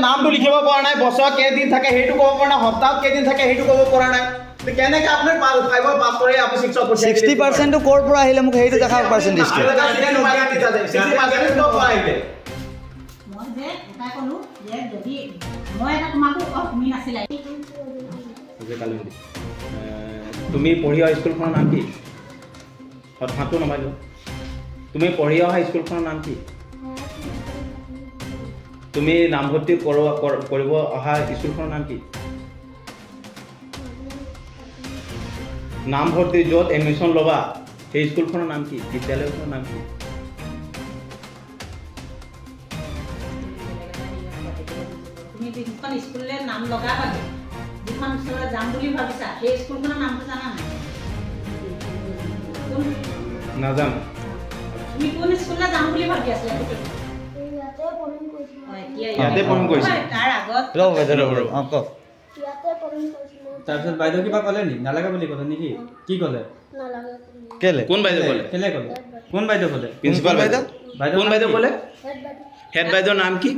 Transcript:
নামটো লিখিব পৰা নাই, বছৰত কেইদিন থাকে সেইটো ক'ব পৰা নাই, সপ্তাহত কেইদিন থাকে সেইটো ক'ব পৰা নাই। কেনেকে আপুনি 5ৰ পাছ কৰি আপুনি 6ত পঠিয়াই? 60%টো ক'ৰ পৰা আহিলে মোক সেইটো দেখাওক পাৰ্চেণ্টেজটো। 60% ক'ৰ পৰা আহিলে? মই যে এটা ক'লো যে যদি মই এটা তোমাকো তুমি নাছিলা। তুমি পঢ়ি অহা স্কুলখনৰ নাম কি? হাতটো নমাই দিওঁ। তুমি পঢ়ি অহা স্কুলখনৰ নাম কি? তুমি নামভৰ্তি কৰিব অহা স্কুলখনৰ নাম কি? নামভৰ্তি য'ত এডমিশ্যন ল'বা সেই স্কুলখনৰ নাম কি? বিদ্যালয়খনৰ নাম কি? তুমি যিখন স্কুললৈ নাম লগাবাগে, যিখন স্কুললৈ যাম বুলি ভাবিছা, সেই স্কুলখনৰ নামটো জানা নাই? নাজানো। তুমি কোন স্কুললৈ যাম বুলি ভাবি আছিলা? ইয়াতে পঢ়িম কৈছে। তাৰ আগত কওক। তাৰপিছত বাইদেউ কিবা ক'লে নি? নালাগে বুলি ক'লে নেকি? কি ক'লে? কেলে? কোন বাইদেউ ক'লে? কেলে ক'লে? কোন বাইদেউ ক'লে? প্ৰিন্সিপাল বাইদেউ। কোন বাইদেউ ক'লে? হেড বাইদেউৰ নাম কি?